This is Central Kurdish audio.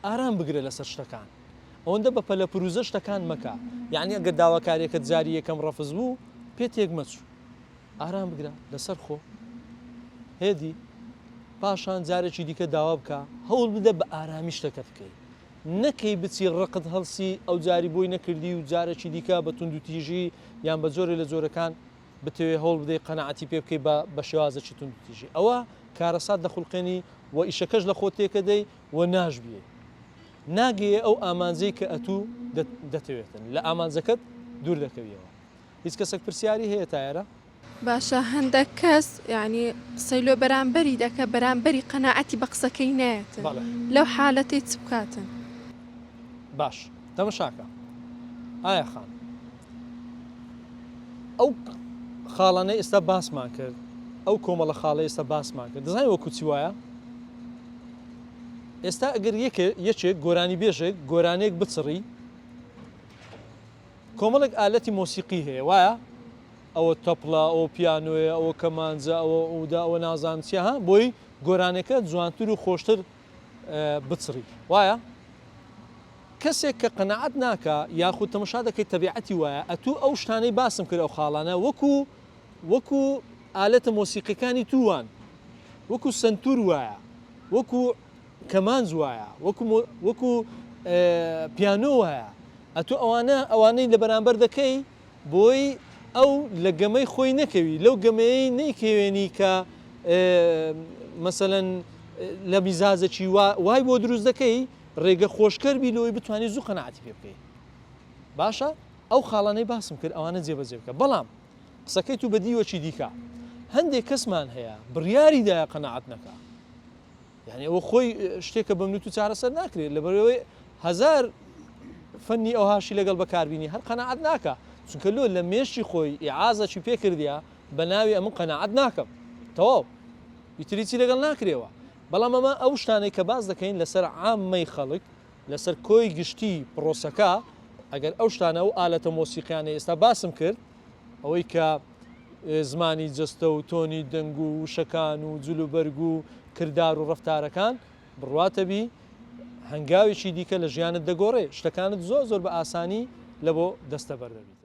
ئارام بگرە لەسەر شتەکان ئەوەندە بە پەلە پروزە شتەکان مەکە یعنی ئەگەر داواکاریەکەت جاری یەکەم ڕەفز بوو پێ تێک مەچوو ئارام بگرە لەسەر خۆ هێدی پاشان جارێکی دیکە داوا بکە هەوڵ بدە بە ئارامی شتەکەت بکەی نەکەی بچی ڕقت هەڵسی ئەو جاری بۆی نەکردی و جارێکی دیکە بە توندوتیژی یان بە جۆرێ لە جۆرەکان بتەوێ هەوڵ بدەی قەناعەتی پێ بکەی بە بە شێوازێکی توندوتیژی ئەوە کارەسات دەخولقێنی و ئیشەکەش لە خۆت تێکەدەی و ناشبیەی ناگەیە ئەو ئامانجەی کە ئەتوو دەتەوێتن لە ئامانجەکەت دوور دەکەویەوە هیچ کەسێک پرسیاری هەیە تا ئێرە؟ باشە هەندەک کەس یانی قسەی لۆ بەرامبەری دەکا بەرامبەری قەناعەتی بە قسەکەی نایەتن بەڵێ. لەو حالەتەی چ بکاتن؟ باش تەمەشاکە ئایا خان ئەو خاڵانەی ئێستا باسمان کرد ئەو کۆمەڵە خاڵەی ئێستا باسمان کرد دەزانی وەکو چی وایە ئێستا ئەگەر یەکێ یەکێک گۆرانی بێژێک گۆرانێک بچڕی کۆمەڵێک ئالەتی مۆسیقی هەیە وایە ئەوە تەپڵە ئەوە پیانۆیە ئەوە کەمانجە ئەوە عودە ئەوە نازانم چیە ها بۆی گۆرانەکە جوانتر و خۆشتر بچڕی وایە کەسێک کە قەناعەت ناکا یاخود تەمەشا دەکەی تەبیعەتی وایە ئەتوو ئەو شتانەی باسم کرد ئەو خاڵانە وەکو وەکو ئالەتە مۆسیقیەکانی تو وان وەکو سەنتور وایە وەکو کەمانج وایە وەکو وەکو پیانۆ وایە ئەتوو ئەوانە ئەوانەی لە بەرامبەر دەکەی بۆی ئەو لە گەمەی خۆی نەکەوی لەو گەمەیەی نەیکەوێنی کە مەسەلەن لە میزاجەکی وای بۆ دروست دەکەی ڕێگە خۆشکەر بی لۆی بتوانی زوو قەناعەتی پێ بکەی باشە ئەو خاڵانەی باسم کرد ئەوانە جێبەجێ بکە بەڵام قسەکەی تو بە دیوەکی دیکە هەندێک کەسمان هەیە بڕیاری دایە قەناعەت نەکا یعنی ئەوە خۆی شتێکە بە منوت و چارەسەر ناکرێت لەبەرەوەی هەزار فەنی ئەوهاشی لەگەڵ بەکاربینی هەر قەناعەت ناکا چونکە لۆ لە مێشکی خۆی ئیعازەکی پێ کردیە بە ناوی ئەمن قەناعەت ناکەم تەواو ئیتر هیچی لەگەڵ ناکرێەوە بەڵام ئەمە ئەو شتانەی کە باس دەکەین لەسەر عامەی خەڵک لەسەر کۆی گشتی پرۆسەکە ئەگەر ئەو شتانە ئەو ئالەتە مۆسیقیانەی ئێستا باسم کرد ئەوەی کە زمانی جەستە و تۆنی دەنگ و وشەکان و جلوبەرگ و کردار و ڕەفتارەکان بڕواتە بی هەنگاوێکی دیکە لە ژیانت دەگۆڕێ شتەکانت زۆر زۆر بە ئاسانی لە بۆ دەستەبەر دەبیت.